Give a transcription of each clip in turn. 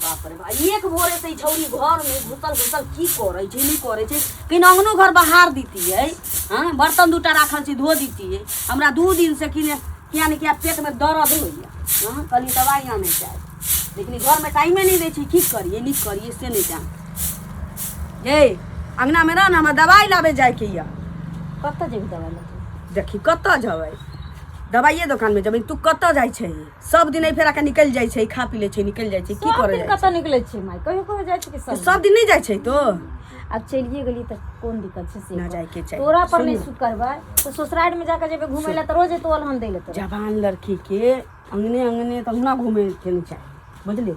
बाप रे बाप, एक भोरे से ई छौरी घर में घुसल घुसल की करै छै, नहि करै छै। कहीं अंगनो घर बहार दितियै, हँ, बर्तन दूटा राखल छै, धो दितियै। हमरा 2 दिन से किने किया ने किया पेट में दर्द होइया। हँ, कहलियै दवाइ आनै जाय, लेकिन ई घरमे टाइमे नहि दै छै। की करियै, नहि करियै से नहि जान। ये अंगनामे रह ने, हमरा दवाइ लाबे जायके यऽ। कतऽ जेबही दवाइ लऽ? देखी, कतऽ जेबै? दवाइए दोकानमे जेबै। तू कतऽ जाइ छै? सब दिन एहि फेरा के निकलि जाइ छै, खा पी लै छै, निकलि जाइ छै। की सब करे दिन जाइ कतऽ निकलै छै माय? कहियो कहियो जाइ छै कि छै? सब सब दिन नहि जाइ छै तो। आब चलिए गेली तऽ कोन दिक्कत छै से ना कह। जायके चाही। तोरा पर नहि सुनियौ। सूट करबै तऽ ससुरारि में जाके जेबै घुमै लए तऽ रोज एतौ अलहन दै लए तोरा। जवान लड़की के अंगने अंगने तऽ अंगना घूमे के नहि चाही, बुझली?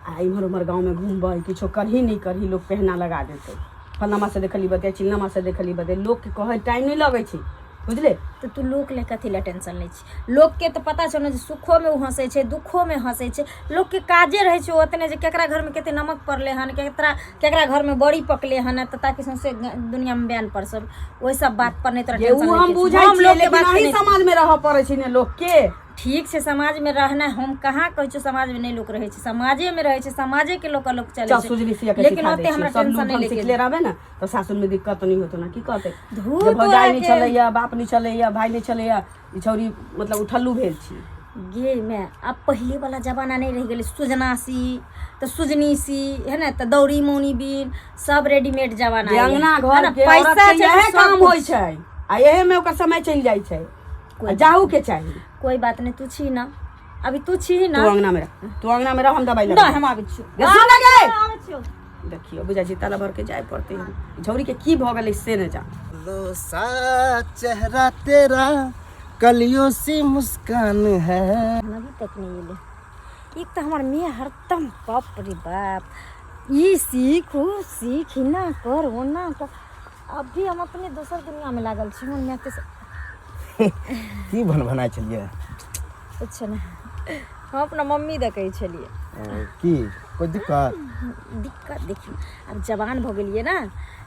आ इम्हर उम्हर गाँवमे घूमबै, किछो करही नहि करही, लोक पहना लगा देतै, फलनामा से देखली बते, चिलनामा से देखली बते। लोकके कहै टाइम नहि लगै छै, बुझले? तऽ तू लोक ले कथी लए टेंशन लै छी? लोकके तऽ पता छौ ने जे सुखोमे ओ हँसै छै, दुखोमे हँसै छै। लोकके काजे रहै छै ओतने जे केकरा घरमे कते नमक पड़लै हन, केकरा केकरा घरमे बड़ी पकलै हन, तऽ ताकि सौंसे दुनियामे बयान पर सब। ओहि सब बात पर नहि तोरा ये टेंशन ओ हम लैके छै। बुझै हम छियै, लोकके लेकिन बात अही नहि समाजमे रहऽ पड़ै छै ने लोकके। ठीक छै, समाजमे रहनाइ हम कहाँ कहै छियौ समाजमे नहि लोक रहै छै। समाजेमे रहै छै, समाजेके लोक लोक चलै चल छै। सुजनी सिया के लेकिन सिखा दै ओते छियै हमरा सब टेंशन लूर नहि ढंग लैके। सिखले रहबै ने तऽ सासुरमे दिक्कत नहि होतो ने। की कहतै धू जे भौजाइ नहि तोराके। छलैया, बाप नहि छलैया, भाय नहि छलैया, ई छौरी मतलब उठल्लू भेल छी। गे माय, आब पहिले वाला जमाना नहि रहि गेलै। सुजनासी तऽ सुजनीसी है ने, तऽ दौरी मौनी बीन सब रेडीमेड जमाना जे आबि गेलै। अंगना है घर ने, के औरत पैसा के छै तऽ इएह सब काम होइ कुछ। छै आ एहे में ओकर समय चलि जाइ छै। आ जाहू के चाही। कोई बात नहीं, तू छी ना, अभी तू छी ना। तू अंगना में रह, तू अंगना में रह, हम दवाई ना लेबै। हम आबै छी। गे, सुन गे। आबै छियौ। देखियौ, बुझाइ छै ताला भर के जाय पड़तै। झौरी के की भऽ गेलै से नहि जान। लो सा चेहरा तेरा, कलियों सी मुस्कान है। अभी तक नहीं एलै। एक तऽ हमर माय हरदम, बाप रे बाप, ई सीख, ऊ सीख, एना कर, ओना कर। अभी हम अपने दोसर दुनियामे लागल छी। हमर मायके की भनभनाइ छलियै? कुछ नहि, हम अपना मम्मी दऽ कहै छलियै। ओ, की कोइ दिक्कत? दिक्कत देखियौ, आब जवान भऽ गेलियै ने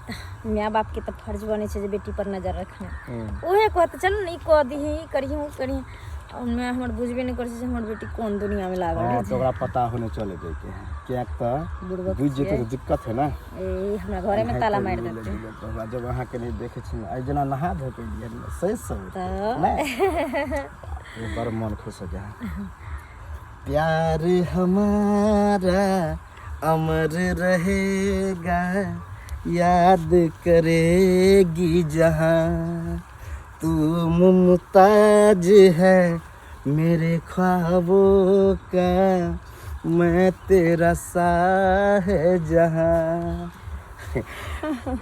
तऽ माय बापके तऽ फर्ज बनै छै जे बेटी पर नजर रखना। उहे कहत, चल ने, ई कऽ दीही, ई करिही, ओ करिही। आओर माय हमर बुझबे नहि करै छै जे हमर बेटी कोन दुनियामे लागल हँ रहै तऽ छै। ओकरा पता होने चले जाइके है, किएक तऽ बुड़बक बुझि जेतै छियै। तऽ दिक्कत है ने। ए, हमरा घरेमे ताला मारि देतै। तऽ हमरा जब अहाँके नहि देखै छी, आइ जेना नहा धो के एलियै हन, सही सब तऽ नहि बाप रे, बड़ मन खुश हो गया। प्यार हमारा अमर रहेगा, याद करेगी जहां, तू मुमताज है मेरे ख्वाबों का, मैं तेरा शाह जहां।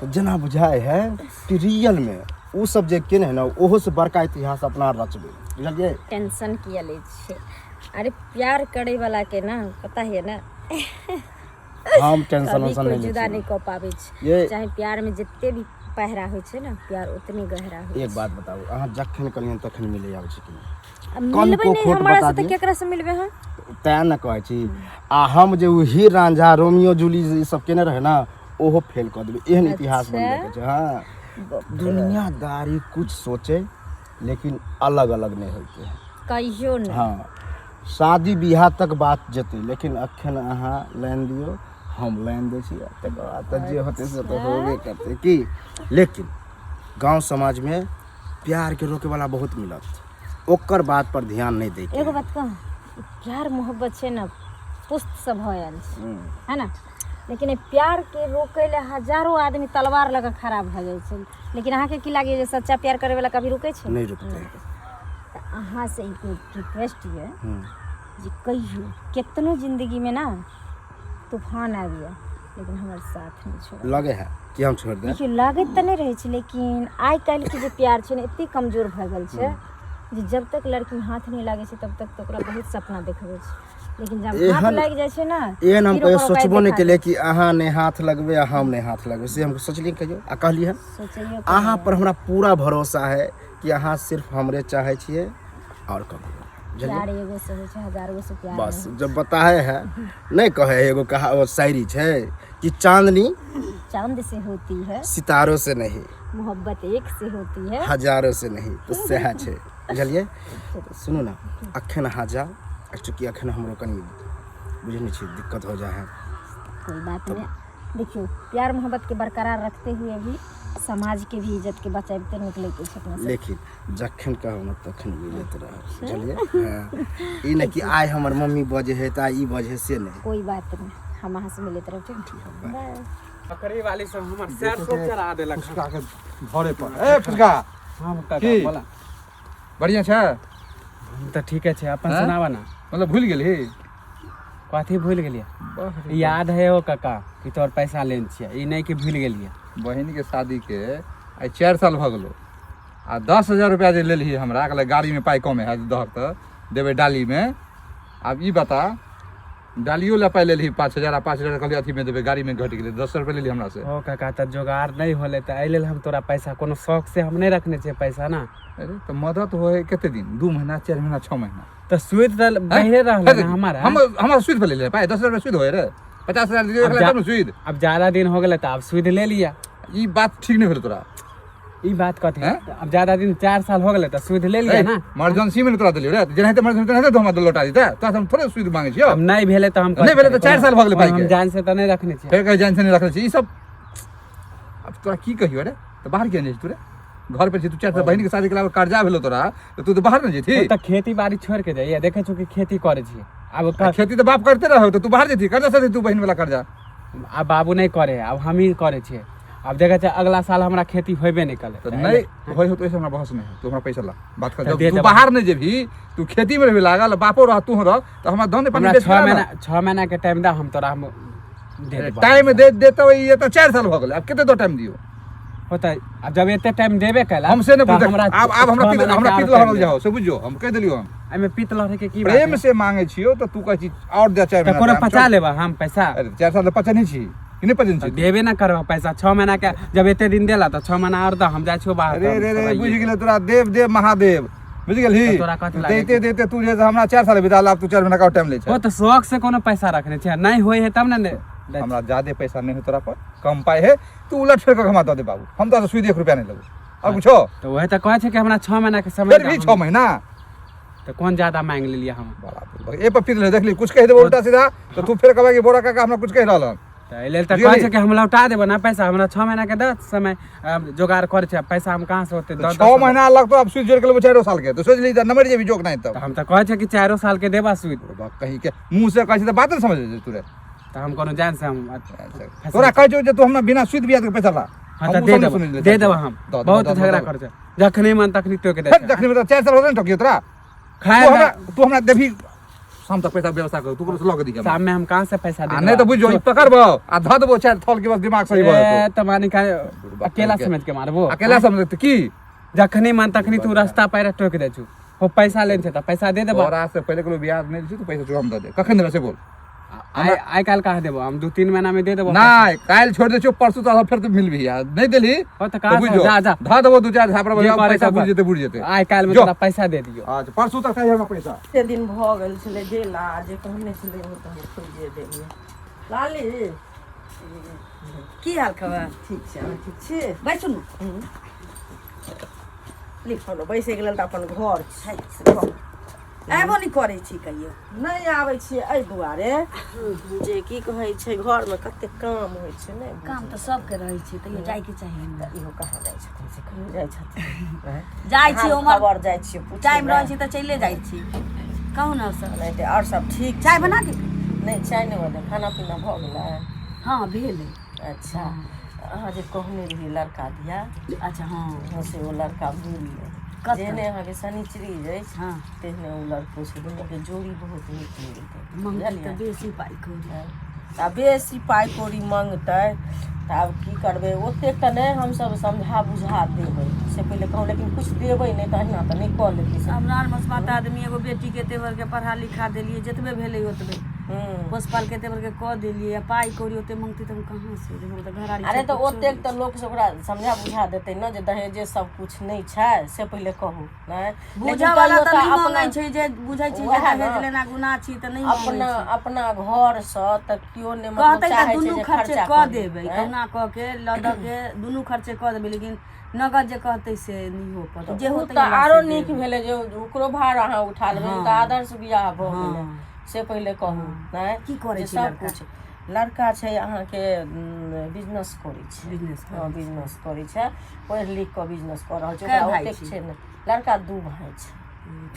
जेना बुझाइ है कि रियल में ओ सब जे केने है ना, ओहो से बड़का इतिहास अपना रचबै, बुझलियै? टेंशन किया लै छियै? अरे, प्यार करे वाला के ना पता है ना। हम टेंशन कभी उंशन कोई नहि लै जुदा छियै। नहि कऽ पाबै छै। चाहे प्यार में जते भी पहरा होइ छै ने, प्यार उतने गहरा होइ एक बात बताबू, अहाँ जखन कहलियनि तखन मिलै आबै छै कि नहि? छै। मिलबै कनिको नहि खोट हमरा बता से तऽ दिअ। केकरा से मिलबै हम? तैं ने कहै छी। आ हम जे ओ हीर रांझा, रोमियो जूली ई सब केने रहै ने, ओहो फेल कऽ देबै। एहन इतिहास बनबैके छै। हँ, दुनियादारी कुछ सोचे, लेकिन अलग अलग नहि होइके है। कहियो नहि। हँ, शादी बियाह तक बात जेतै, लेकिन अखन अहाँ लाइन दियौ, हम लाइन दै छी, आ तकर बाद तऽ जे होतै से तऽ होबे करतै की। लेकिन गाँव समाजमे प्यारके रोकेवला बहुत मिलत, ओकर बात पर ध्यान नहि दैके। एगो बात कहूँ? प्यार मोहब्बत छै ने, पुस्त से भऽ आयल छै, है ने? लेकिन एहि प्यारके रोकै लए हजारो आदमी तलवार लऽ कऽ खड़ा भऽ जाइ छै। लेकिन अहाँके की लागैए जे सच्चा प्यार करैवला कभी रुकै छै? नहि रुकतै। तऽ अहाँसँ एक रिक्वेस्ट यऽ जे कहियो केतनो जिन्दगीमे ने तूफान आबि जाय, लेकिन हमर साथ नहि छोड़ब। लगे है कि हम छोड़ि देब? देखियौ, लागैत तऽ नहि रहै छै, लेकिन आइ काल्हिके जे प्यार छै ने, एते कमजोर भऽ गेल छै जे जब तक लड़की हाथ नहि लागै छै तब तक तऽ ओकरा बहुत सपना देखबै छै, लेकिन जब हाथ लागि जाइ छै ने, एहन हम फिर कहियो ओकर औकात सोचबो नहि देखा केलियै दै। कि अहाँ नहि हाथ लगबै आ हम नहि हाथ लगबै, से हम सोचलियै कहियो आ कहलियै हन? सोचैयो अहाँ पर हमरा पूरा भरोसा है कि अहाँ सिर्फ हमरे चाहै छियै आओर ककरो नहि, बुझलियै? प्यार एगो से होइ छै, हजार गो से प्यार बस नहि। जब बताए है नहि कहै है, एगो कहा शायरी छै कि चांदनी चांद से होती है, सितारों से नहीं, मोहब्बत एक से होती है, हजारों से नहीं। तऽ सएह छै, बुझलियै? तऽ सुनू ने, अखन अहाँ जाउ, आ चूँकि अखन हमरो कनि बुझै नहि छियै दिक्कत हो जाइ है। कोई बात नहीं। देखियो, प्यार मोहब्बत के बरकरार रखते हुए भी समाज के भी इज्जत के बचाबते निकले के छै अपना सब। लेकिन जखन कहब ने तखन मिलैत रहब, बुझलियै? हँ, ई नहि कि आइ हमर मम्मी बजै है तऽ आइ ई बजै है, से नहि। कोई बात नहीं, हम अहाँ से मिलैत रहब, ठीक? बाय। बकरी वाली सब हमर सैर सब चढ़ा देलक। फुचका के घरे पर ए फुचका। हम काका। की? बोला। बढ़िया छै? हम तऽ ठीके छै, अपन हैं? सुनावा ना। मतलब भूल गेलही? कथी भूल गेलियै? याद है हो काका कि तोहर पैसा लेने छियै, ई नहि कि भूल गेलियै। बहिन के शादी के आइ 4 साल भऽ गेलो आ 10,000 रुपया जे लेलही हमरा, कहले गाड़ी में पाइ कमे है दहक तऽ देबै डाली में। आब ई बता, डालियो लए पाइ लेलही 5,000 आ 5,000 कहलियै अथी में देबै, गाड़ी में घटि गेलै, 10,000 रुपया लेलही हमरा से। ओ काका, तऽ जोगाड़ नहि होलै तऽ एहि लेल हम तोरा पैसा कोनो शौक से हम नहि रखने छियै पैसा ना। अरे तऽ मदद होइ है कते दिन? 2 महीना, 4 महीना, 6 महीना। तऽ सुति तऽ बहिरे रहलै ने हमर। हम हमरा सुति पर लेले पाइ 10,000 रुपया सुति होइ रे, 50,000 दियौ आब तब ने सुति। आब ज्यादा दिन हो गेलै तऽ आब सुति ले लिअ। ई बात ठीक नहि भेल तोरा। ई बात कथी? हैं? आब ज्यादा दिन, 4 साल हो गेलै तऽ सुति ले लिअ ना। इमरजेंसी में तोरा देलियौ रे, जेनाहिते इमरजेंसी तेनाहिते तो हमरा लौटा दितै, तोरा से हम थोड़े सुति मांगै छियौ। अब नहि भेलै तऽ हम नहि भेलै तऽ 4 साल भऽ गेलै कोनो पाइके। हम जान से तऽ नहि रखने छियै। फेर कहै जान से नहि रखने छी। ई सब आब तोरा की कहियौ रे, तऽ बाहर किया नहि जाइ छी तू रे? घर पर छी तू, 4 साल बहिन के शादी के कर्जा भेलो तोरा तऽ तू तऽ बाहर नहि जेती? ओ तऽ खेती बाड़ी छोड़ के जाइए, देखै छौ कि खेती करै छियै आब। आ खेती तऽ बाप करते रहो तऽ तू बाहर जेती, कर्जा से तू बहिन वाला कर्जा। आब बाबू नहि करे, आब हमही करै छियै। आब देखै छै अगला साल हमरा खेती होबे नहि करै। तऽ नहि होइ हो तो ओहिसँ हमरा बहस नहि है, तू हमरा पैसा ला, बात कर। तऽ जब दे तू देबा। बाहर नहि जेबही, तू खेती में रहबी लागल, बापो रह तू रह, तऽ हमरा धन पानी हमरा बेच 6 के ला महीना ना। 6 महीना के टाइम दा, हम तोरा हम दे देबो। टाइम दे देते ई तऽ 4 साल भऽ गेलै, आब कते तो टाइम दियौ? होतै, आब जब एते टाइम देबे कैला हम से नहि तऽ बुझ हमरा आब आब हमरा 6 पीत महीना हमरा के पीत आरो लहरल टाइम दे। जाओ से बुझियो, हम कहि देलियौ हम। एहिमे पीत लहरे के की बात प्रेम है? से मांगे छियौ तऽ तू कहै छी और दे 4 तऽ महीना कोनो टाइम, पचा चल। लेबा हम पैसा? अरे 4 साल तऽ पचने छी कि नहि पचने तऽ छी? देबे ना करबा पैसा। 6 महीना के जब एते दिन देला तऽ 6 महीना और दऽ, हम जाइ छियौ बाहर। अरे तऽ रे रे हम बुझि गेलै तोरा, देव देव महादेव, बुझि गेलही? तऽ तोरा कथी लागै दैते छै? दैते तू जे हमरा 4 साल बिता आब तू 4 महीना के टाइम लै ओ छै। तऽ शौक से कोनो पैसा रखने छै? नहि होइ है तब ने ने दै। हमरा ज्यादे पैसा नहि है तोरा पर, कम पाइ है, तू उलट फेर कऽ हमरा दऽ दे बाबू, हम तोरा से सुइ 1 रुपया नहि लेबो और कुछो। तऽ वएह तऽ कहै छै कि हमरा 6 महीना के समय फेर दऽ भी हम। 6 महीना? तऽ कोन ज्यादा मांगि लेलियै हम? बड़ा ए पर पीत देखली, कुछ कहि देबो उल्टा सीधा तऽ तू फेर कहबै कि बोरा काका हमरा कुछ कहि रहल हन। तऽ एहि लेल तऽ बुझलियै? कहै छै कि हम लौटा देबो ना पैसा, हमरा 6 महीना के दऽ समय, हम जोगाड़ करै छै पैसा, हम कहाँ से ओते तऽ दऽ 6 महीना लगतो, आब सुइ जोड़ के लेबो 4 साल के तऽ सोचि ली तऽ नमरि जेबी जोक नहि तब। तऽ हम तऽ कहै छै कि 4 साल के देबा सुइ। बाप कहीं के मुँह से कहै छै तऽ बात नहि समझ तू रे। तऽ हम कोनो जान से हम तोरा कहै छौ जे तू हमरा बिना सुइत बियाज के पैसा ला। हाँ हम तऽ ओ दे सब नहि देबो सुनै लए दे चाहै देबो छियौ। हम। दऽ देबो, बहुत दऽ देबो, झगड़ा दऽ करै छै, जखनी मन तखनी टोकि दै फेर छै। जखनी मतलब 4 साल होतै ने टोकियो तोरा। खाय तू हमरा तू हमरा देबही शाम तक पैसा, व्यवस्था कर तू ककरो से लऽ के दिहे हमरा। शाम में हम कहाँ से पैसा आ दे? नहि तऽ बुझियो ई पकड़बो आ धऽ देबो 4 थल के, बस दिमाग सही भऽ जेतौ। तऽ मानी का अकेला समझ के मारबो? अकेला समझ तऽ की जखनी मन तखनी तू रास्ता पैर टोकि दै छु। हो पैसा लेने छै तऽ पैसा दे देबो। तोरा से पहिले कोनो ब्याज नहि लै छी, तू पैसा चुका हम दऽ दे, कखन देबे से बोल। आइ आइ काल्हि कहाँ देबो हम, 2-3 महीना में दे देबो। नहि, काल्हि छोड़ि दै छियौ, परसू तोरा फेर तू मिलबही आ नहि देलही हो तऽ तऽ कहाँ बुझि से जो जा जा धऽ देबो 2-4 झापड़ा जे बजा करे पैसा सब बुझि जेतै, बुझि जेतै। आइ काल्हि में जो। तोरा पैसा दे दियो। अच्छा, परसू तक चाही हमरा पैसा। कते दिन भऽ गेल छलै गेला, जे कहने छलै ओ तऽ हम खोजिए देलियै। लाली। की हाल खबर? ठीक छै, अहाँ ठीक छी? बैसू ने। लिखल बैसैके लेल तऽ अपन घर छै से कहू। अयबो नहि करै छी कहियो? नहि आबै छियै एहि दुआरे जे की कहै छै, घरमे कते काम होइ छै ने। काम तऽ सबके रहै छै, तैयो जाइके चाही ने। इहो कहाँ जाइ छथिन से कहियो जाइ छथिन? जाइ छी हाल उमर खबर जाइ छियै पूछै टाइम लए। रहै छै तऽ चलि जाइ छी। कहू ने सब। नहि तऽ आओर सब ठीक? चाय बना दी? नहि, चाय नहि बने। खाना पीना भऽ गेलै? हँ, भेलै। अच्छा, अहाँ जे कहने रहियै लड़का दिया। अच्छा, हँ हँ, से ओ लड़का मिल कतऽ? जेहने अहाँके शनिचरी अछि हँ तेहने ओ लड़को छै, दुनूके जोड़ी बहुत नीक मिलतै। मंगतै तऽ बुझलियै? बेसी पाइ कौड़ी। आ बेसी पाइ कौड़ी मंगतै तऽ आब की करबै, ओतेक तऽ नहि, हमसभ समझा बुझा देबै से पहिले कहू, लेकिन किछु देबै नहि तऽ अहिना तऽ नहि कऽ लेतै से। हमरा आर मसमात आदमी, एगो बेटीके एते भरके पढ़ा लिखा देलियै, जतबे भेलै ओतबे पोस पाल के एते भरके कऽ देलियै, आ पाइ कौड़ी ओते मंगतै तऽ हम कहाँ से देबै? तऽ घरारी अरे सब तऽ कुछो ओतेक नहि तऽ लोक से ओकरा समझा बुझा देतै ने जे दहेजे सब कुछ नहि छै, से पहिले कहू नहि। लेकिन बुझऽ वाला तैयो तऽ नहि अपना मंगै छै, जे बुझै छै जे वएह दहेज ने। लेना गुनाह छी तऽ नहि मंगै अपना छै। अपना घरसँ तऽ केओ नहि मतलब कहतै तऽ चाहै छै दुनू जे खर्चे खर्चा कऽ करी, देबै आँय? कहुना कऽ के लऽ दऽ के दुनू खर्चे कऽ देबै, लेकिन नगद जे कहतै से नहि हो पड़तै। जे ओ होतै तऽ हमरा आरो से नीक देबै। भेलै जे ओकरो भार अहाँ उठा लेबै, तऽ आदर्श बियाह भऽ गेलै। से पहिले कहू नहि की करै जे छै सब लड़का? कुछ लड़का छै अहाँके बिजनेस करै छै। बिजनेस? हँ, बिजनेस करै छै, पढ़ि लिख कऽ बिजनेस कऽ रहल छै। कए ओकरा भाय ओतेक छै? छै ने। लड़का दू भाय छै।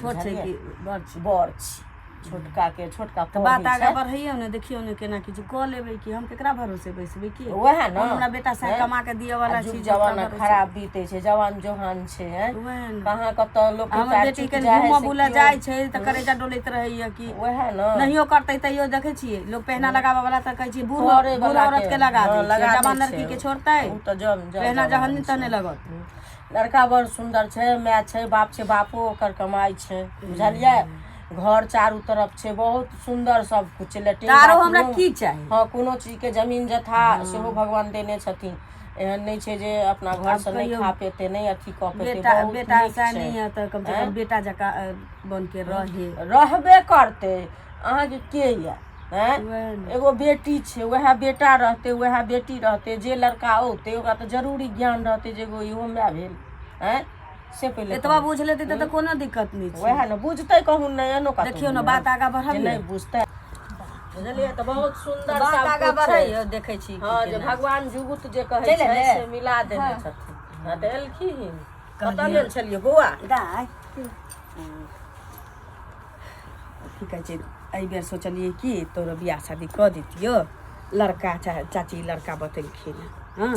छोट छै बुझलियै? कि बड़ छै? बड़ छै छोटका के, छोटका तऽ बात पढ़ै आगाँ छै। बढ़ैयौ ने, देखियौ ने केना किछु कऽ लेबै कि हम केकरा भरोसे बैसबै की? वएह ने। हमरा बेटा साहेब हैं? कमा के दिअ आ वाला जुग छी जे जमाना ओकरा भरोसे। खराब बीतै छै, जवान जोहान छै, हैं? वएह ने। कहाँ कतऽ लोक के हमर पैर बेटी चुक के जाइ है घूमऽ से बुलऽ केओ- जाइ छै तऽ करेजा डोलैत रहैया कि वएह ने। नहियो करतै तैयो देखै छियै लोक पहना लगाबऽ वाला तऽ कहै छियै बूढ़ करे बूढ़ वाला औरत के लगा हँ, दै छै, लगा दै जवान छै। लड़की के छोड़तै? ओ तऽ जम जम पहना जवान जहन छै। तहने लगत। लड़का बड़ सुन्दर छै, माय छै, बाप छै, बापो ओकर कमाइ छै, बुझलियै? घर चारू तरफ छै, बहुत सुन्दर सब कुछ छै, लेट्रिन तऽ आरो हमरा बाथरूम। की चाही? हँ, कोनो चीज के जमीन जथा सेहो भगवान देने छथिन। एहन नहि छै जे अपना घर से नहि कहियौ, खा पेतै, नहि अथी कऽ पेतै। बेटा बहुत बेटा नीक सएह छै। नहि है तऽ कम से कम बेटा जकाँ बन के रहे। रहबे करतै। अहाँके के यऽ? आँय? वएह ने। एगो बेटी छै, उएह बेटा रहतै, उएह बेटी रहतै। जे लड़का औतै ओकरा तऽ जरूरी ज्ञान रहतै जे एगो इहो माय भेल। आँय, से पहिले एतबा कहू। बुझ लेतै तऽ कोनो दिक्कत नहि छै। उएह ने, बुझतै कहूँ नहि, एहनो कतहु देखियौ ने, नहि। बात आगाँ जे बढ़बियौ। नहि बुझतै, बुझलियै? तऽ बहुत सुन्दर बात सब आगाँ कुछ छै। बढ़ैयौ, देखै छी की हँ, जे केना। भगवान जुगुत जे कहै चलि छै एलै? से मिला देने छथिन। हँ, तऽ एलखिन। कतऽ गेल छलियै बौआ? दाइ, की कहै छै, एहि बेर सोचलियै कि तोरो बियाह शादी कऽ दितियौ। लड़का चाची लड़का बतेलखिन हँ,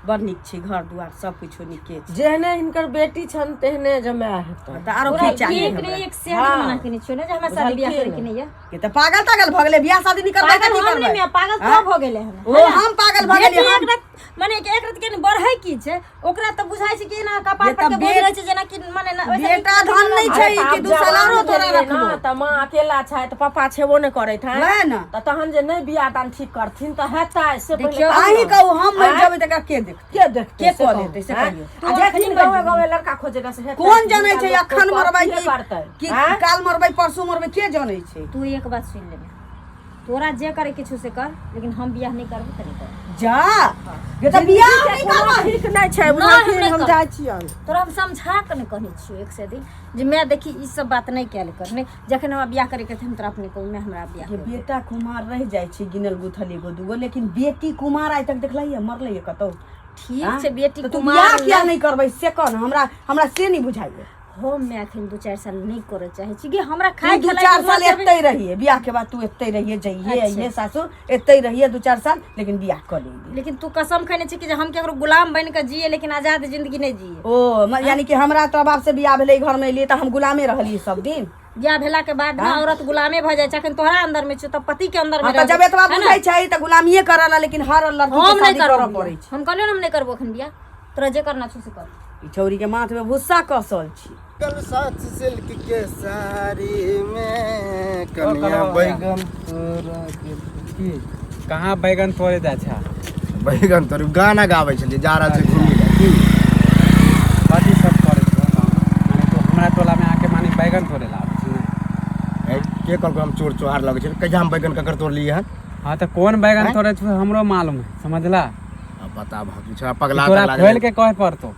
बड़ नीक छै, घर दुआर सब किछो नीके छै। जेहने हिनकर बेटी छनि तेहने जमाय हेतनि। तऽ आरो की चाही एक हमरा? नहि एक से आदमी मना केने छियौ ने जे हमरा शादी बियाह बुझलखिन? करे के नहि ये। के तऽ पागल तागल भऽ गेलै? बियाह शादी नहि करबै तऽ पागल की हम नहि करबै? मैं पागल तो भऽ गेलै हन। ओ हम पागल भऽ बेटी गेलियै हम। एक रात माने कि एक रात के बढ़ै की छै, ओकरा तऽ बुझाइ छै कि एना कपार ये पर तऽ के बोझ रहै छै, जेना कि माने ना वैसे बेटा धन नहि छै अरे कि आब दू साल जवान आरो तोरा भेलियै रखबो। ने, तऽ माँ अकेला छथि, पापा छेबो नहि करैत हैं। वएह ने। तऽ तहन जे नहि बियाह दान ठीक करथिन तऽ हेतै से पहिले देखियौ, कहू अहीं ने। कहू, हम मरि आँय? जेबै तऽ एकरा के देखतै? के देखतै के से कऽ कहू, देतै से आँय? कहियौ। आ जेथिन गाँवे गाँवे लड़का खोजे ला से हेतै? कोन जनै छै जिनका लोक अखन मरबै अथिये कि करतै कि आँय? काल मरबै, परसू मरबै, के जनै छै? तू एक बात सुनि लेने, तोरा जे करे के छौ से कर, लेकिन हम बियाह नहि करबो तऽ नहि करबो। जा ये तऽ बियाह नहि कोनो करबै। ठीक नहि छै, नहि, हम बुझलखिन? नहि हम करब। जाइ छियनि। तोरा हम समझा कऽ नहि कहने छियौ एक से दिन जे मैं देखी ई सब बात नहि कयल कर। नहि, जखन हमरा बियाह करे के हेतै हम तोरा अपने कहू, मैं हमरा बियाह ये कर दे। बेटा कुमार रहि जाइ छै गिनल गुथल एगो दूगो, लेकिन बेटी कुमार आइ तक देखलही मरलै कतौ? ठीक छै, बेटी तऽ तू कुमार बियाह किया नहि करबै से कह ने हमरा, हमरा से नहि बुझाइए। हम मैं अखन 2-4 साल नहि करऽ चाहै छी कि हमरा तू खाय दू खेलाय चार के साल मतलब- एते रहिए, बियाह के बाद तू एते रहिए, जइहे अच्छा। अइहे सासुर, एते रहिए 2-4 साल, लेकिन बियाह कऽ लेंगे। लेकिन तू कसम खेने छी कि जे हम केकरो गुलाम बनि कऽ जिए लेकिन आजाद जिंदगी नहि जिए। ओ यानी कि हमरा तोरा बाप से बियाह भेलै, घर में एलियै तऽ हम गुलामे रहलियै सब दिन? बियाह भेला के बाद ने औरत गुलामे भऽ जाइ छै। अखन तोहरा अंदर में छौ तऽ पति के अंदर में हाँ, तऽ जब एतबा बुझै छै तऽ गुलामिये करऽ ला, लेकिन हर लड़की हम के नहि शादी करबो करऽ बियाह। पड़ै छै। हम कहलियौ ने, हम नहि करबो अखन बियाह, तोरा जे करना छौ से कर। ई छौरी के माथ में भुस्सा कसल छी। कल साथ सिल्क के साड़ी में कनिया बैगन तोरा के की कहाँ बैगन तोड़े जाइ छै? बैगन तोड़ गाना गाबै छलियै, जा रहल छै घूमी लए की। कथी सब करै छौ माने तू हमरा टोला में आके माने बैगन तोड़े ला आबै छी ने? ए, के कहलको हम चोर चोहार लगै छै? कहिया हम बैगन ककर तोड़लियै हन? हाँ, तऽ कोन बैगन तोड़े छौ हमरो मालूम है, समझला? अब बता भागी छा पगला तोरा तगला खोल के कहे पड़तो।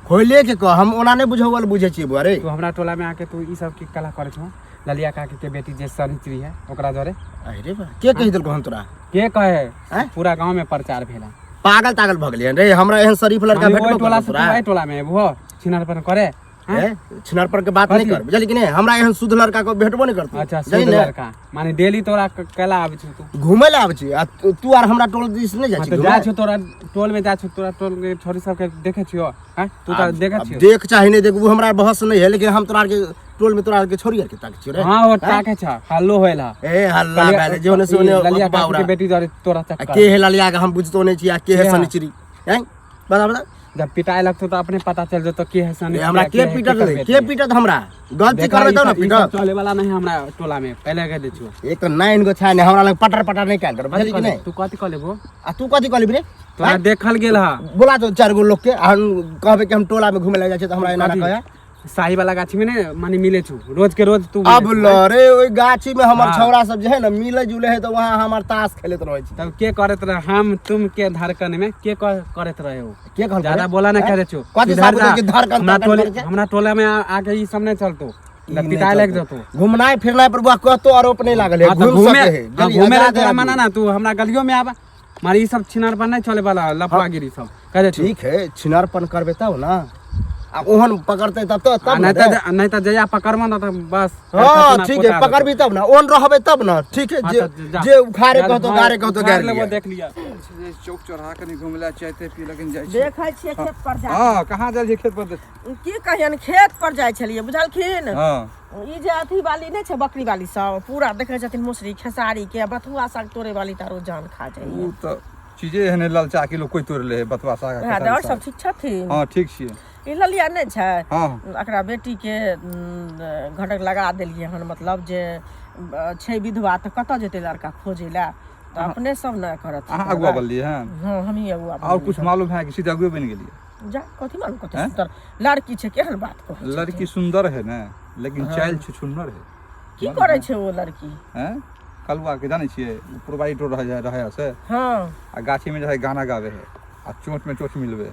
खोले के कह, हम ओना नहि बुझौल बुझै छियै बुआ रे। तू हमरा टोला में आके तू ई सब की कला करे छौ ललिया काकी के बेटी जे सनिचरी है ओकरा जोरे? अरे बा, के कहि देलको हम तोरा? के कहे? आँय? पूरा गांव में प्रचार भेला। पागल तागल भऽ गेलियै रे? हमरा एहन शरीफ लड़का माने ओहि भेटबो टोला करतौ से तू तोरा? एहि टोला में एबहो छिनर पर करे? हाँ? ए, छिनर पर के बात नहीं कथी? कर, बुझली कि नहीं? हमरा एहन शुद्ध लड़का को भेटबो नहीं करतौ। अच्छा, बुझली शुद्ध ने? लड़का माने डेली तोरा कैला आबै छौ तू? घूमे ले आबै छी आ तू तू आर हमरा टोल दिस नहीं जाइ हाँ छी तऽ घूमे? जाइ छौ तोरा टोल में, जाइ छौ तोरा टोल के छोरी सबके देखै छियो? हैं तू तऽ देखै आब छियो? देख चाहे नहीं देख, वो हमरा बहस नहीं है, लेकिन हम तोरा आर के टोल में तोरा आर के छोरी आर के ताक छियो रे। हाँ, वो ताके छ, हल्लो होएला। ए हल्ला भेले जे होने से होने। ललिया काकी बावरा के बेटी द्वारे तोरा आ चक्कर। के है ललिया के हम बुझतो नहीं छी, आ के है के है? शनिचरी? हैं, बता बता। जब पिटाए लगतो तो अपने पता चल जतो के है शनि। ए, हमरा के पीटत रे? के पीटत हमरा? गलती करबे तब ने पीटत। चले वाला नहीं हमरा टोला में, पहले कह दे छियो। एक तो नाइन गो छाय ने हमरा लग पटर पटर नहीं कायल कर, बुझली कि नहीं? तू कथी कह लेबो? आ तू कथी कहली रे? तोरा देखल गेल हा। बोला तो चार गो लोग के, आ हम कहबे कि हम टोला में घूमे लग जाइ छै तऽ हमरा एना कथी? कहे। साही वाला गाछी में ने माने मिले छु रोज के रोज तू। अब ल रे, ओहि गाछी में हमर हाँ। छौड़ा सब जे है ने मिले जुले है तऽ वहाँ हमर ताश खेलैत रहै छी। तब के करत रहे हम तुम के धड़कन में के करत रहे हो? के कहलकै ज्यादा रे? बोला ना, कह दे छु। कथी सुधर साबुत जा। कि धड़कन हमरा धड़कन टोले करै छै? हमरा टोला में आके ई सब नहीं चलतो। ई तऽ नहि पिटाइ लागि चलतै। जेतौ। घुमनाइ फिरनाइ पर बुआ कतौ आरोप नहि लागल है हाँ, तऽ घुम घूमे सकै है हाँ, बुझलियै? घूमे ला आजाद तोरा आदमी। मना ना तू हमरा गलियो में आबा मारे ई सब छिनार पर नहीं चले वाला लफड़ागिरी सब कह दे ठीक है छिनारपन करबै तब ना आ ओहन पकड़तै तब तऽ तब नहीं ने तो नहीं तो जया पकड़मा ना तो बस हाँ ठीक है पकड़बी तब ना ओहन रहबै तब ना ठीक है हाँ, जे तऽ जा। जे उखाड़े कहतो गारे कहतो गारे लेबो लिअ। देख लिया चौक चौराहा कनि घुमि लै चाहते पी लेकिन जाइ छी देखै छियै खेत पर जा हँ कहाँ जाइ छियै खेत पर की कहियन खेत पर जाइ छलियै बुझलखिन हँ ई जे अथी वाली नहि छै बकरी वाली सब पूरा देखै छथिन मसुरी खेसारी के बथुआ साग तोड़े वाली तारो जान खा जाइए ओ तऽ चीजे एहने ललचा के लोग कोई तोड़ ले है बथुआ साग आ वएह खेसारी आओर साग। सब ठीक छथिन हँ ठीक छियै ई ललिया नहि छै हँ एकरा बेटीके घटक लगा देलियै हन मतलब जे छै विधवा तऽ कतऽ जेतै लड़का खोजै लए तऽ अपने सब ने करत अहाँ अगुआ बनलियै हँ हँ हमही अगुआ आओर बनलियै। कुछ मालूम है कि सीधे अगुए बनि गेलियै जा कथी मालूम कथी हैं? सुन्दर लड़की छै केहन बात कहै छै। लड़की सुन्दर है ने लेकिन चाइल छुछुन्नर है की करै छै ओ लड़की हैं कलुआ के जानै छियै प्रोवाइड रह जाय रहै से हँ आ गाछी में जे है गाना गावे है आ चोट में चोट मिलबे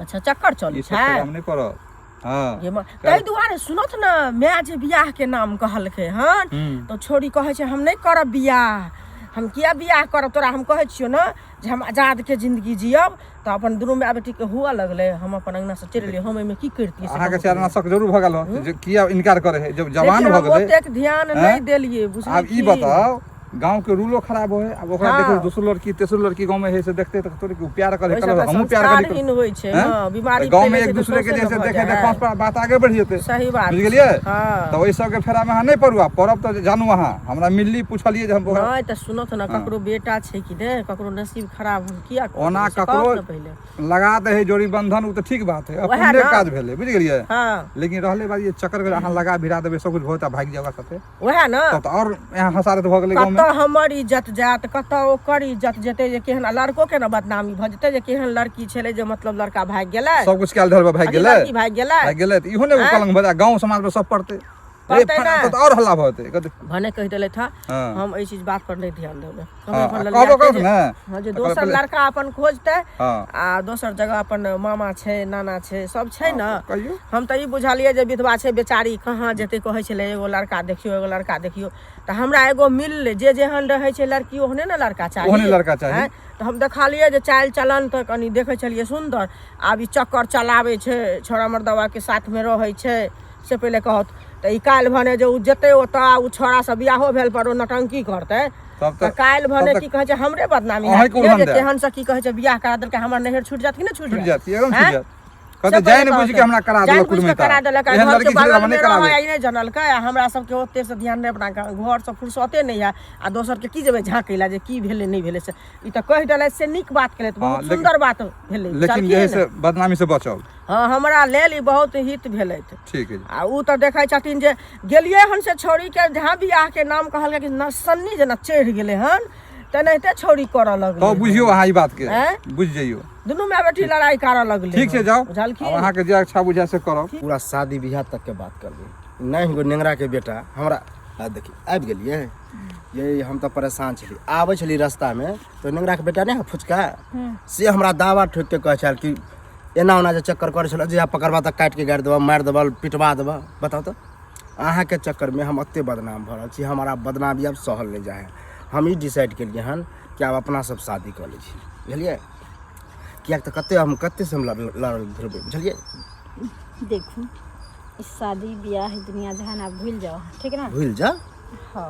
अच्छा चक्कर चलै ई सब छै काम नहि करब हँ ये ताहि दुआरे सुनत ने माय जे बियाह के नाम कहलकै हन हम्म। तऽ छोरी कहै छै हम नहि करब बियाह हम किया बियाह करब तोरा हम कहै छियौ ने जे हम आजाद के जिंदगी जियब तऽ अपन दुनू माय बेटीके हुअ लगलै हम अपन अंगना से चलि एलियै हम एहिमे की करितियै से अहाँके कहू। चार आना शक जरूर भऽ गेल होत जे किया इनकार करे है जब जवान लेकिन भऽ हम गेलै ओतेक ध्यान हैं? नहि देलियै बुझलियै आब ई बताउ गांव के रूलो खराब होए आब ओकरा हाँ। देखो दोसर लड़की तेसर लड़की गांव में है से देखते तऽ थोड़े कि उ प्यार करे ओहिसँ कहलक तऽ हमहूँ प्यार करी संस्कारहीन होइ छै हैं? हँ बीमारी तऽ गांव में फैलै एक छै तऽ दूसरे के सौंसे जैसे ने भऽ देखे जाइ देख है। पास पर बात आगे बढ़ि जेतै सही बात बुझि गेलियै हँ तऽ ओहि सबके फेरा में अहाँ नहि पड़ू आ पड़ब तऽ जानू अहाँ हमरा मिलली पुछलियै जे हम ओकरा नहि तऽ सुनत ने ककरो बेटा छै कि नहि ककरो नसीब खराब हम किया कहबै? ओना से कहत ककरो ने पहिले लगा दे है जोड़ी बंधन ओ तऽ ठीक बात है वएह अपने ना। काज भेलै बुझि गेलियै हँ लेकिन रहले बात ये चक्कर के अहाँ लगा भिड़ा देबै सब कुछ भऽ जेतै आ भागि जाओ साथे वएह ने तब तऽ आओर यहाँ हसारत भऽ गेलै गाँवमे कतऽ हमर इज्जत जायत कतऽ ओकर इज्जत जेतै जे केहन आ लड़को के ने बदनामी भऽ जेतै जे केहन लड़की छलै जे मतलब लड़का भागि गेलै सब कुछ कयल धरबै भागि अथी गेलै लड़की भागि गेलै भागि गेलै तऽ इहो ने एगो आँय? कलंक भऽ जाय गाँव समाजमे सब पड़तै ए, पड़तै फलाना ने। तऽ आओर हल्ला भऽ जेतै कहतै, भने कहि देलथि हँ हँ हम एहि चीज बात पर नहि ध्यान देबै हम हँ, अपन आ ललिया कहबो के करत जे- ने हँ जे तऽ दोसर पहिले- लड़का अपन खोजतै हँ आ दोसर जगह अपन मामा छै नाना छै सब छै ने कहियौ हम तऽ ई बुझलियै जे विधवा छै बेचारी कहाँ जेतै कहै छलै एगो लड़का देखियौ एगो लड़का देखियौ तऽ हमरा एगो मिललै जे जेहन रहै छै लड़की ओहने ने लड़का चाही ओहने लड़का चाही। आँय, तऽ हम देखलियै जे चालि चलन तऽ कनि देखै छलियै सुन्दर आब ई चक्कर चलाबै छै छौड़ा मर्दबाके साथमे रहै छै से पहिले कहत तऽ ई काल्हि भने जे ओ जेतै ओतऽ आ ओ छौड़ासँ बियाहो भेल पर ओ नौटंकी करतै तब तऽ तऽ काल्हि भने तब तऽ की कहै छै हमरे बदनामी अहींके हैत कि ने उल्हन जे देत। केहन से की कहै छै बियाह करा देलकै हमर नैहर छूटि जायत कि नहि छूटि छूटि जायत जायत एकदम छूटि आँय? जायत कहते जानि बुझि के हमरा करा जानि देलक बुझि के कुटुम्बता करा देलक आ एहन घरके लड़की छलै हमरा बगलमे नहि कराबै रहै आ ई नहि जनलकै आ हमरा सबके ओते से ध्यान नहि अपना घरसँ फुर्सते नहि है आ दोसरके की जेबै झाँकै लए जे की भेलै नहि भेलै से ई तऽ कहि देलथि से नीक बात केलथि हँ, बहुत लेकिन- सुन्दर बात भेलै लेकिन जे है बुझलखिन? से बदनामी से बचब हँ हमरा लेल ई बहुत हित भेलथि ठीक है आ ओ तऽ देखै छथिन जे गेलियै हन से छौड़ीके जहाँ बियाहके नाम कहलकै कि नसन्नी जेना चढ़ि गेलै हन तेनाहिते छौड़ी करऽ लगलै तो बुझियौ अहाँ ई बात के आँय? बुझि जइयौ दुनू माय बेटी लड़ाई करऽ लगलै ठीक छै हन। जाउ बुझलखिन आब अहाँके जे अच्छा बुझाय से करब पूरा शादी बियाह तक के बात करबै नहि एगो नेंगरा के बेटा हमरा आ देखी आबि गेलियै ये हम तऽ परेशान छली आबै छली रास्तामे तऽ नेंगराके बेटा नहि है फुचका से हमरा दावा ठोकि के कहै छल कि एना ओना जे चक्कर करै छल जे पकड़बा तऽ काटिके गाड़ि देबऽ मारि देबऽ पिटवा देबऽ बताउ तऽ अहाँके चक्करमे हम एते बदनाम भऽ रहल छी हमरा बदनामी आब सहल नहि जाइ है हम ई डिसाइड केलियै हन कि आब अपना सब शादी कऽ लै छी बुझलियै किएक तऽ कते हम कते से हम लड़ल धुरबै बुझलियै देखू ई शादी बियाह दुनिया जहान आब भूलि जाओ ठीक ना भूलि जा हाँ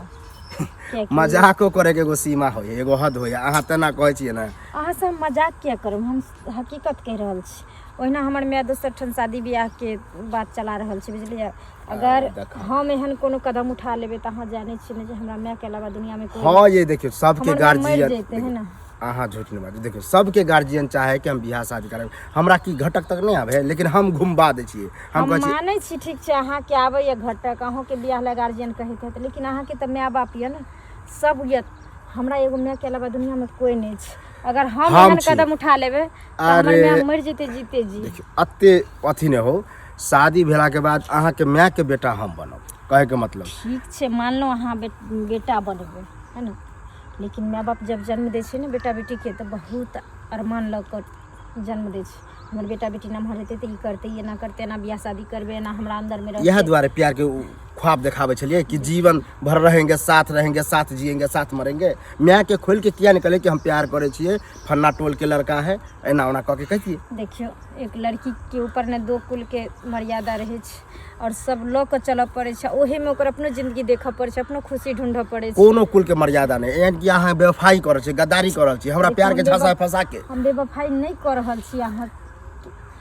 कियाकि मजाको करैके एगो सीमा होइ है एगो हद होइ है अहाँ तेना कहै छियै ने अहाँ से हम मजाक किया करब हम हकीकत कहि रहल छी ओहिना हमर माय दोसर ठाम शादी बियाहके बात चला रहल छै बुझलियै अगर देखा। हम एहन कोनो कदम उठा लेबै तऽ अहाँ जानै छियै ने जे हमरा मायके अलावा दुनियामे कोइ हँ ये देखियौ सबके हमर माय मरि गार्जियन जेतै है ने अहाँ झूठ नहि बाजू देखियौ सबके गार्जियन चाहे कि हम बियाह शादी करब हमरा की घटक तक नहि आबै है लेकिन हम घुमबा दै छियै हम हम कहै छियै मानै छी ठीक छै अहाँके आबैए घटक अहूँके बियाह लए गार्जियन कहैत हैत लेकिन अहाँके तऽ माय बाप यऽ ने सब यऽ हमरा एगो मायके अलावा दुनियामे कोइ नहि छै अगर हम हम एहन छी। कदम उठा लेबै तऽ हमर अरे- माय मरि जेतै जीते जी देखियौ एते अथी नहि हो शादी भेलाके बाद अहाँके मायके बेटा हम बनब कहैके मतलब ठीक छै मानलहुँ अहाँ बेटा बनबै है ने लेकिन माय बाप जब जन्म दै छै ने बेटा बेटीके तऽ बहुत अरमान लऽ कऽ जन्म दै छै हमर बेटा बेटी नमहर हेतै तऽ ई करतै, एना करतै, एना बियाह शादी करबै, एना हमरा अन्दरमे रहतै। इएह दुआरे प्यारके उ ख्वाब देखाबै छलियै कि जीवन भर रहेंगे, साथ रहेंगे, साथ जिएंगे, साथ मरेंगे। मायके खोलि के किया नहि कहलियै कि हम प्यार करै छियै, फन्ना टोलके लड़का है, एना ओना कऽ के कहितियै। देखियौ, एक लड़कीके ऊपर ने दो कुलके मर्यादा रहै छै आओर सब लऽ कऽ चलऽ पड़ै छै, ओहिमे ओकर अपनो जिन्दगी देखऽ पड़ै छै, अपनो खुशी ढूँढऽ पड़ै छै। कोनो कुलके मर्यादा नहि, एहन कि अहाँ बेवफाई कऽ रहल छियै, गद्दारी कऽ रहल छियै हमरा प्यारके झांसा फंसा के। हम बेवफाई नहि कऽ रहल छी अहाँ।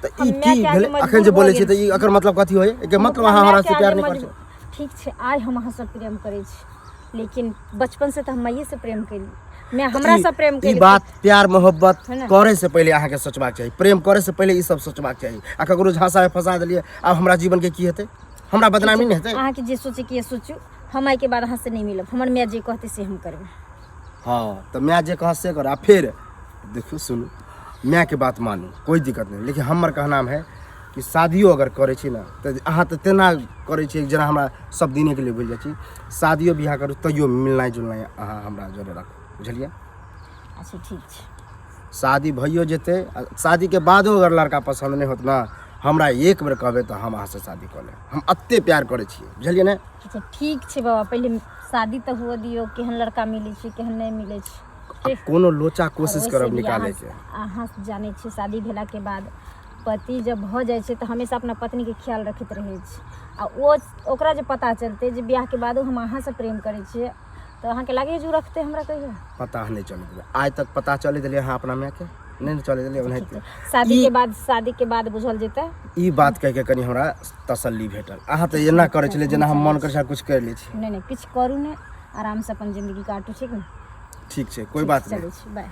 तऽ हम ई मायके की आगे भेलै मजबूर अखन जे भऽ बोलै छियै गेल तऽ ई एकर मतलब कथी होइए? एकर हम मतलब अपना अहाँ हमरा मायके से प्यार आगे नहि करै मजबूर छी। ठीक छै, आइ हम अहाँसँ प्रेम करै छी, लेकिन बचपनसँ तऽ हम माइएसँ प्रेम केली, माय हमरासँ प्रेम ई केली। बात प्यार मोहब्बत है ने? करे से पहिले अहाँके सोचबाक चाही, प्रेम करे से पहिले ई सब सोचबाक चाही। आ ककरो झांसा में फंसा देलियै, आब हमरा जीवन के की हेतै? हमरा बदनामी नहि हेतै? अहाँके जे सोचैके यऽ सोचू, हम आइके बाद अहाँसँ नहि मिलब, हमर माय जे कहतै से हम करबै। हाँ, तऽ माय जे कहत से कर। आ फेर देखियौ, सुनू, मायके बात मानू, कोइ दिक्कत नहि, लेकिन हमर कहनाम है कि शादियो अगर करै छी ने तऽ अहाँ तऽ तेना करै छियै जेना हमरा सब दिनेके लिए भूलि जाइ छी। शादियो बियाह करू तैयो मिलनाइ जुलनाइ अहाँ हमरा जरे राखू, बुझलियै? अच्छा ठीक छै। शादी भइयो जेतै आ शादीके बादो अगर लड़का पसन्द नहि होत ने, हमरा एक बेर कहबै तऽ हम अहाँसँ शादी कऽ लेब। हम एते प्यार करै छियै, बुझलियै ने? अच्छा ठीक छै बाबा, पहिले शादी तऽ हुअ दियौ, केहन लड़का मिलै छै केहन नहि मिलै छै। आ कोनो लोचा कोशिश आओर करब ओहिसँ भी निकालैके। अहाँ जानै छियै, शादी भेलाके बाद पति जब भऽ जाइ छै तऽ हमेशा अपना पत्नीके ख्याल रखैत रहै छै, आ ओ ओकरा जे पता चलतै जे बियाहके बादो हम अहाँसँ प्रेम करै छियै तऽ अहाँके लागैए जे ओ रखतै हमरा कहियो? पता नहि चलै देलै आइ तक। पता चलै देलियै अहाँ अपना मायके? नहि ने चलै देलियै ओनाहिते। शादीके बाद, शादीके बाद बुझल जेतै। ई बात कहिके कनि हमरा तसल्ली भेटल। अहाँ तऽ एना करै छलियै जेना हम मन करै छलै किछु करि लै छी। नहि नहि, किछु करू नहि, आरामसँ अपन जिन्दगी काटू, ठीक ने? ठीक छै, कोइ बात नहि। चलै छी, बाय।